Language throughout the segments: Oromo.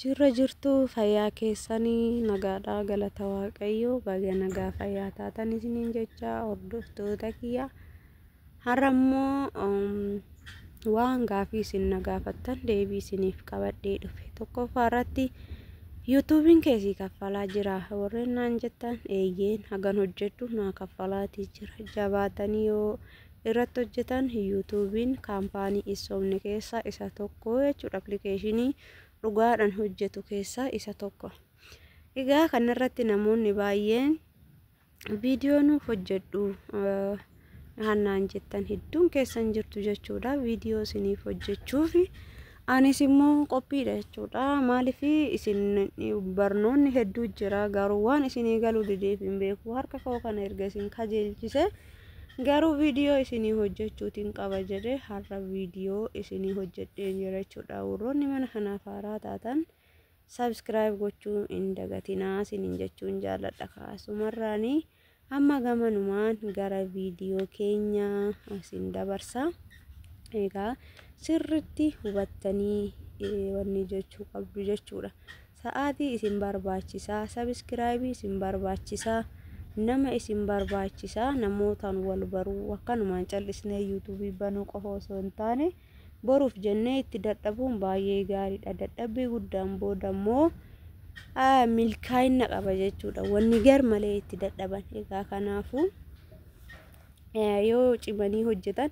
Jirra jirtuu fayyaa keessanii nagaadhaa galata Waaqayyoo baga nagaa fayyaa taatan isiniin jecha hordoftoota kiyya. Har'a immoo waan gaafii isin na gaafattan deebii isiniif qabadhee dhufe. Tokkoffaa irratti yuutuubiin keessii kaffalaa jira warreen naan jettan, eeyyeen, hagan hojjedhu naa kaffalaatii jira. Jabaatanii yoo irratti hojjetan yuutuubiin kaampaanii hin sobne keessaa isa tokko jechuudha. Appilikeeshinii dhugaadhaan hojjetu keessaa isa tokko. Egaa kanarratti namoonni baay'een viidiyoo nuuf hojjedhu hannaan jettan hedduun keessan jirtu jechuudha. Viidiyoo isiniif hojjechuuf anis immoo qophiidha jechuudha. Maaliif isin barnoonni hedduu jira, garuu waan isinii galuu dideef hin beeku. Harka koo kana erga isin kajeelchise garuu viidiyoo isinii hojjechuutiin qaba jedhee har'a viidiyoo isinii hojjedheen jira jechuudha. Warroonni mana kanaaf haaraa taatan subscribe gochuu hin dagatinaa isiniin jechuun jaalladha. Kaasumarraanii amma gamanumaan gara viidiyoo keenya isin dabarsa. Egaa sirritti hubattanii wanni jechuu qabdu jechuudha. Sa'aatii isin barbaachisaa, subscribe isin barbaachisaa, nama isin barbaachisaa, namootaan wal baruu. Akkanumaan callisnee yuutuubii banuu qofa osoo hin taane boruuf jennee itti dadhabuun baay'ee gaariidha. Dadhabbii guddaan booda immoo milkaa'ina qaba jechuudha. Wanni gar malee itti dadhaban. Egaa kanaafuu yoo cimanii hojjetan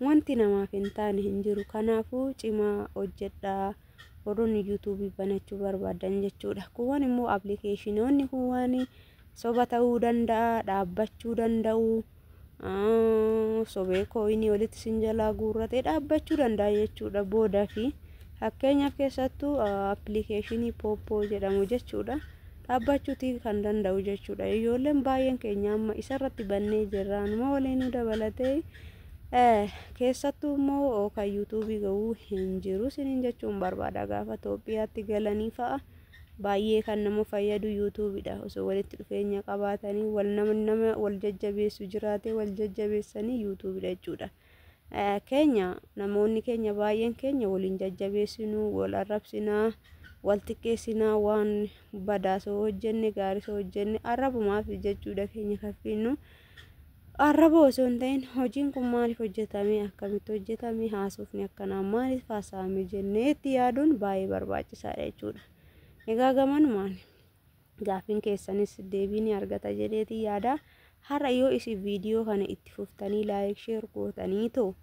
wanti namaaf hin taane hin jiru. Kanaafuu cimaa hojjedhaa warroonni yuutuubii banachuu barbaadan jechuudha. Kuuwwan immoo appilikeeshinoonni kuuwwan soba ta'uu danda'a, dhaabbachuu danda'u. Sobee kooyinii walitti isin jalaa guurratee dhaabbachuu danda'a jechuudha booda fi fakkeenyaaf keessattuu appilikeeshinii Poppo jedhamu jechuudha. Dhaabbachuutii kan danda'u jechuudha. Ijoolleen baay'een keenya amma isarratti bannee jirra. Numa waliinuu dabalatee keessattuu immoo kan yuutuubii ga'uu hin jiru isiniin jechuun barbaada. Gaafa Itoophiyaatti galanii fa'a baay'ee kan nama fayyadu yuutuubidha. Osoo walitti dhufeenya qabaatanii wal nama nama wal jajjabeessu jiraate wal jajjabeessanii yuutuubidha jechuudha. Keenya namoonni keenya baay'een keenya waliin jajjabeessinuu, wal arrabsinaa, wal xiqqeessinaa, waan badaasoo hojjenne gaarisoo hojjenne arrabumaaf jechuudha keenya kaffiinnu. Arraba osoo hin ta'in hojiin kun maaliif hojjetame, akkamitti hojjetame, haasofni akkanaa maaliif haasa'ame jennee itti yaaduun baay'ee barbaachisaadha jechuudha. Egaa gamanumaan gaaffiin keessanis deebii ni argata jedheetii yaada. Har'a yoo isin viidiyoo kana itti fuftanii like, share gootanii too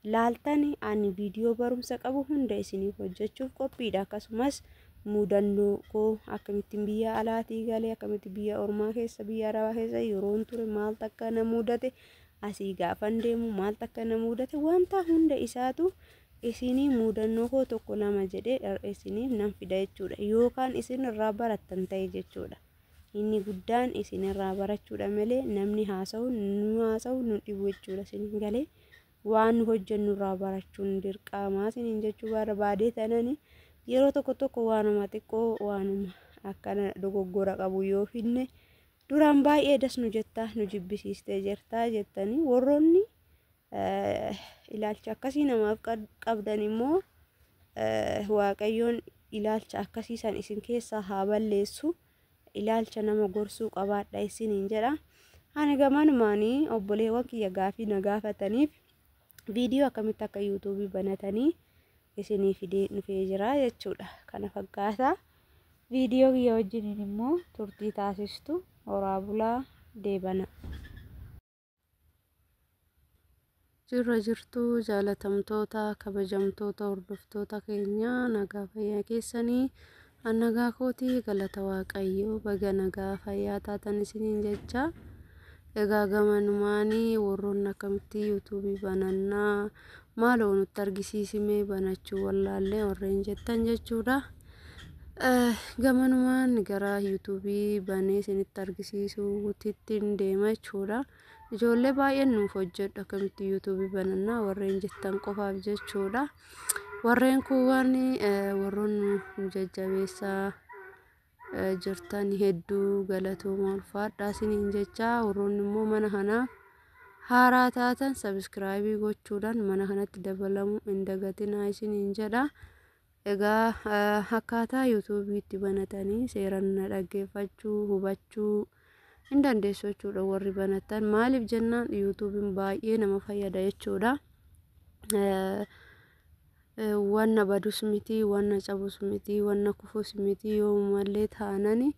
laaltan ani viidiyoo barumsa qabu hunda isiniif hojjechuuf qophiidha. Akkasumas mudannoo koo, akkamittiin biyya alaatii galee, akkamitti biyya ormaa keessa, biyya arabaa keessa yeroon ture maaltu akka na mudate, asii gaafan deemu maaltu akka na mudate, wanta hunda isaatu isinii mudannoo koo tokko lama jedhee isiniif nan fida jechuudha. Yookaan isin irraa barattan ta'e jechuudha. Inni guddaan isin irraa barachuudha malee namni haasa'u nu haasa'u nu dhibu jechuudha. Isin galee waan nu hojjennu irraa barachuun dirqamaa isiniin jechuu barbaadee tanani yeroo tokko tokko waanuma xiqqoo, waanuma akkana dogoggora qabu yoo finne duraan baay'ee das nu jettaa, nu jibbisiistee jirtaa jettanii warroonni ilaalcha akkasii namaaf qabdan immoo Waaqayyoon ilaalcha akkasii san isin keessaa haa balleessu. Ilaalcha nama gorsuu qabaadha isiniin jedha. Ani gamanumaanii obboleewwan kiyya gaafii na gaafataniif viidiyoo akkamitti akka yuutuubii banatanii isinii fidee dhufee jira jechuudha. Kana fakkaata. Viidiyoo kiyya wajjiniin immoo turtii taasistu, horaa bulaa deebana. Jirra jirtuu jaalatamtoota kabajamtoota hordoftoota keenya, nagaa fayyaa keessanii? An nagaa kootii, galata Waaqayyoo, baga nagaa fayyaa taatan isiniin jecha. Egaa gamanumaanii warroonni akkamitti yuutuubii banannaa, maaloo nutti argisiisimee, banachuu wallaallee warreen jettan jechuudha. Gamanumaan gara yuutuubii banee isinitti argisiisuutittiin deema jechuudha. Ijoollee baay'een nuuf hojjedhu, akkamitti yuutuubii banannaa warreen jettan qofaaf jechuudha. Warreen kuuwwan warroonni nu jajjabeessaa jirtan hedduu galatooma, ulfaadhaa isiniin jecha. Warroonni immoo mana kanaaf haaraa taatan subscribe gochuudhaan mana kanatti dabalamuu hin dagatinaa isiniin jedha. Egaa akkaataa yuutuubii itti banatanii seeraan na dhaggeeffachuu, hubachuu hin dandeessu jechuudha warri banatan. Maaliif jennaan, yuutuubiin baay'ee nama fayyada jechuudha. Wanna badus miti, wanna cabus miti, wanna kufus miti yoomumallee taanani.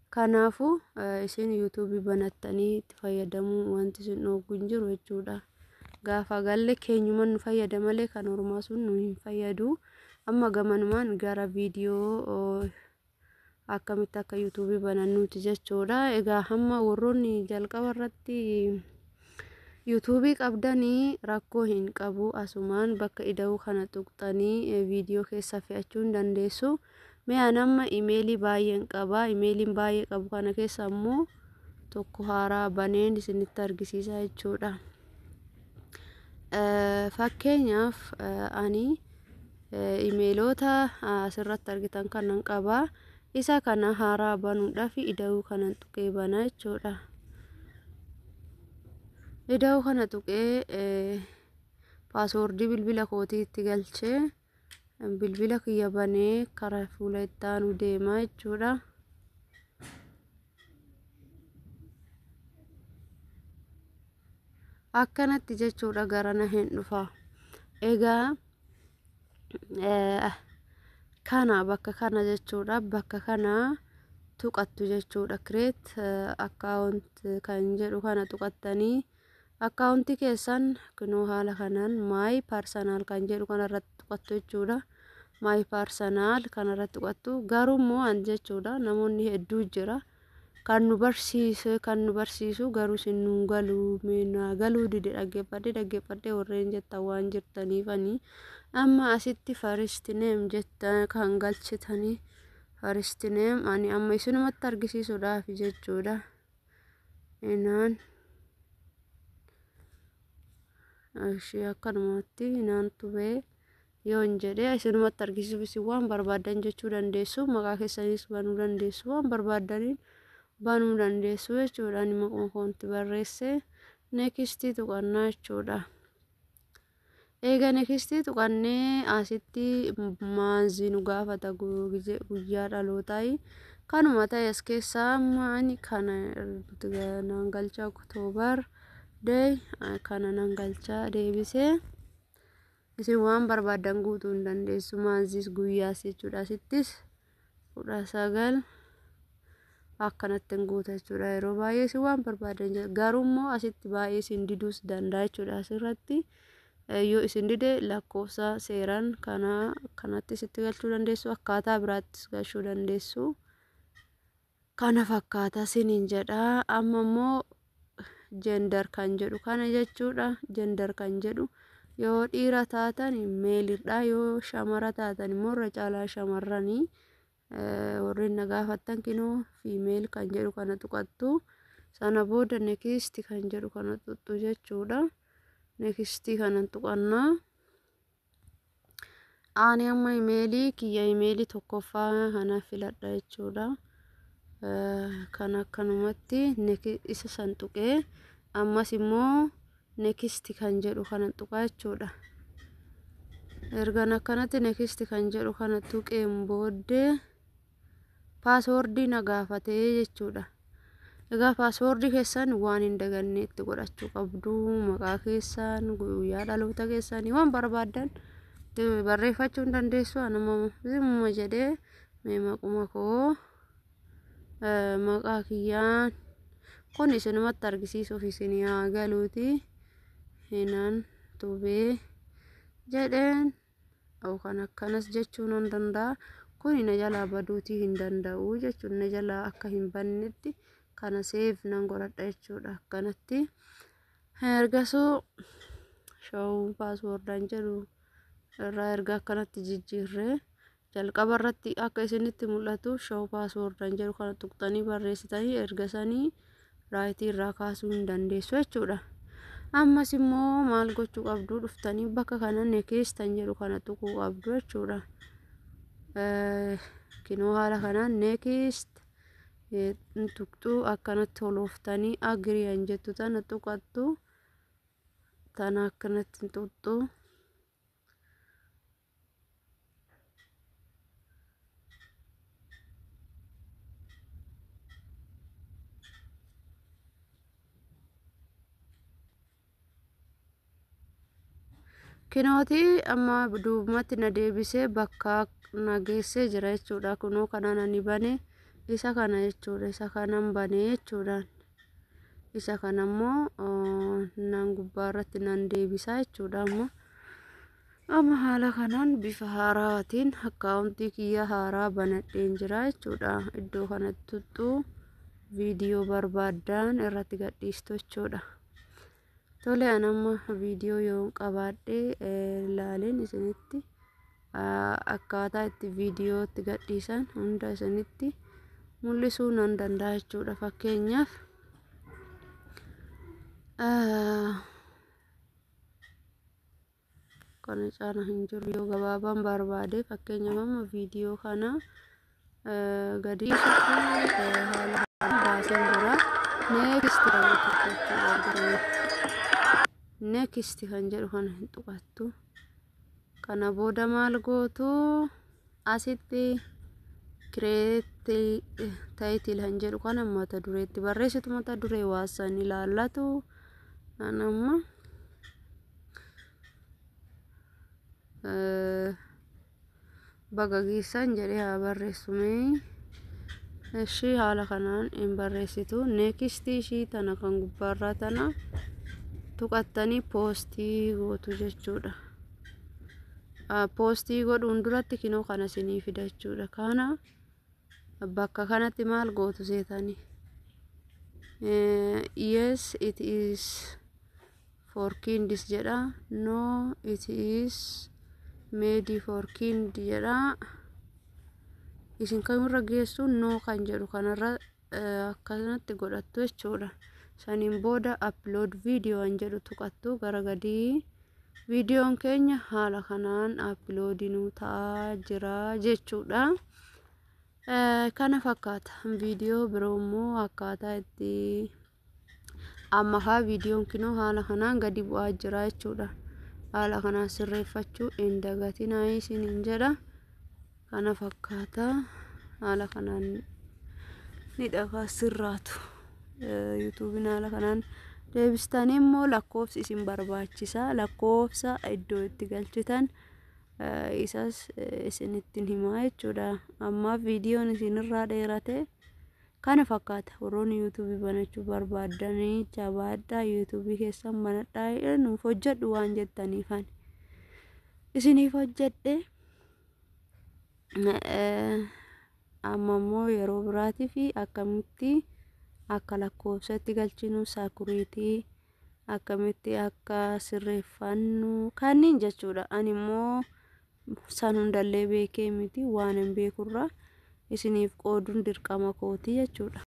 Kanaafuu isin yuutuubii banattanii itti fayyadamuu wanti isin dhooggu hin jiru jechuudha. Gaafa galle keenyuma nu fayyada malee kan ormaa sun nu hin fayyadu. Amma gamanumaan gara viidiyoo akkamitti akka yuutuubii banannuuti jechuudha. Egaa hamma warroonni jalqaba irratti yuutuubii qabdanii rakkoo hin qabu. Asumaan bakka ida'uu kana tuqxanii viidiyoo keessa fe'achuu hin dandeessu. Mee ani amma imeelii baay'een qaba. Imeeliin baay'ee qabu kana keessa ammoo tokko haaraa baneen isinitti argisiisa jechuudha. Fakkeenyaaf ani imeeloota asirratti argitan kanan qaba. Isa kana haaraa banuudhaaf ida'uu kana tuqee bana jechuudha. Ida'uu kana tuqee paaswoordii bilbila kootii itti galchee, bilbila kiyya banee karaa fuula itti aanu deema jechuudha. Akkanatti jechuudha, garana hin dhufa. Egaa kana bakka kana jechuudha, bakka kana tuqattu jechuudha. Create account kan jedhu kana tuqattanii akkaawuntii keessan kunoo haala kanaan my personal kan jedhu kanarratti tuqattu jechuudha. My personal kanarratti tuqattu. Garuu immoo an jechuudha, namoonni hedduu jira kan nu barsiise, kan nu barsiisu garuu isin nu galuu naa galuu dide, dhaggeeffadhe dhaggeeffadhe warreen jettan waan jirtaniifani amma asitti first name jettan kan galchitanii. First name ani amma isinumatti argisiisuudhaaf jechuudha. Inaan ishee akkanumatti inaan tubee yoon jedhee isinumatti argisiisuuf, isin waan barbaadan jechuu dandeessu, maqaa keessanis banuu dandeessu, waan barbaadaniin banuu dandeessu jechuudha. Ani maquma koonti barreesse, next tuqannaa jechuudha. Eega next tuqannee asitti month nu gaafata, guyyaa dhalootaa kanuma ta'e as keessaa. Amma ani kana nan galcha, October day kana nan galcha deebisee. Isin waan barbaadan guutuu hin dandeessu, monthis guyyaas jechuudha. Asittis 19 akkanatti hin guuta jechuudha. Yeroo baay'ee isin waan barbaadan, garuu immoo asitti baay'ee isin diduus danda'a jechuudha. Asirratti yoo isin dide lakkoofsa seeraan kana kanatti sitti galchuu dandeessu, akkaataa biraattis galchuu dandeessu. Kana fakkaata siniin jedha. Amma immoo gender kan jedhu kana jechuudha. Gender kan jedhu yoo dhiira taatan maleidha, yoo shamara taatan immoo, irra caalaa shamarranii warreen na gaafattan, kinoo female kan jedhu kana tuqattu. Sana booda next kan jedhu kana tuqxu jechuudha. Next kana tuqannaa. Ani amma imeelii kiyya, imeelii tokkoffaa kana filadha jechuudha. Kan akkanumatti isa san tuqee ammas immoo next kan jedhu kana tuqaa jechuudha. Ergan akkanatti next kan jedhu kana tuqeen booddee paaswoordii na gaafatee jechuudha. Egaa paaswoordii keessan waan hin daganne itti godhachuu qabdu. Maqaa keessan, guyyaa dhaloota keessanii, waan barbaaddan barreeffachuu hin dandeessu. Anuma zimuma jedhee mee maquma koo, maqaa kiyyaan kun isinumatti argisiisuuf isin haa galuuti. Hinaan tubee jedheen yookaan akkanas jechuu nan danda'a. Kun na jalaa baduutii hin danda'u jechuun, na jalaa akka hin bannetti kana save nan godhadha jechuudha akkanatti. Ergasuu show passwordaan jedhu irraa erga akkanatti jijjiirree, jalqaba irratti akka isinitti mul'atu show passwordaan jedhu kana tuqxanii barreessitanii, erga sanii rightii irraa kaasuu hin dandeessu jechuudha. Ammas immoo maal gochuu qabdu? Dhuftanii bakka kana nextan jedhu kana tuquu qabdu jechuudha. Kinoo haala kanaan next tuqxuu, akkanatti holooftanii agree jettu tana tuqattu, tana akkanatti tuqxu. Kinooti amma duubumatti na deebisee bakka na geessee jira jechuudha. Kunoo kanaan ani bane isa kana jechuudha. Isa kanan bane jechuudhaan. Isa kana immoo nan gubbaa irratti nan deebisaa jechuudha amma. Amma haala kanaan bifa haaraatiin akkaawuntii kiyya haaraa banadheen jira jechuudha. Iddoo kanatti tuttuu viidiyoo barbaaddaan irratti gadhiistu jechuudha. Tole, an amma viidiyoo yoon qabaadhe laaleen isinitti akkaataa itti viidiyootti gadhiisan hunda isinitti mul'isuu nan danda'a jechuudha. Fakkeenyaaf, kana caala hin jiru yoo gabaabaan barbaade. Fakkeenyaaf, amma viidiyoo kana gadi dhiisutti haala baaseen jira. Next kan jechuudha. Next kan jedhu kana hin tuqattu. Kana booda maal gootu? Asitti create title kan jedhu kana mata dureetti barreessitu, mata duree waasan ilaallatu. Amma baga geessan jedhee haa barreessumee. Ishii haala kanaan hin barreessitu. Next ishii tana kan gubbaarraa tana tuqattanii post gootu jechuudha. Post godhuun duratti kinoo kana isinii fida jechuudha. Kana bakka kanatti maal gootu seetanii? "Yes, it is for kids" jedha. "No, it is made for kids" jedha. Isin kamirra geessu? "No" kan jedhu kanarra akkanatti godhattu jechuudha. Saniin booda upload video kan jedhu tuqattu. Gara gadii viidiyoon keenya haala kanaan upload nuu ta'aa jira jechuudha. Kana fakkaata. Viidiyoo biroo immoo akkaataa itti amma haa viidiyoon kinoo haala kanaan gadi bu'aa jira jechuudha. Haala kanaan sirreeffachuu hin dagatinaa isiniin jedha. Kana fakkaata, haala kanaan ni dhagaa sirraatu. Yuutuubiin haala kanaan deebistanii immoo lakkoofsi isin barbaachisa. Lakkoofsa iddoo itti galchitan isas isinittiin himaa jechuudha. Ammaaf viidiyoon isinirraa dheerate. Kana fakkaata. Warroonni yuutuubii banachuu barbaaddanii jabaadhaa, yuutuubii keessan banadhaa. Nuuf hojjedhu waan jettaniifan isiniif hojjedhe. Amma immoo yeroo biraatii fi akkamitti akka lakkoofsatti galchinu, security akkamitti akka sirreeffannu kanneen jechuudha. Ani immoo san hundallee beekee miti, waan hin beekurraa isiniif qooduun dirqama kooti jechuudha.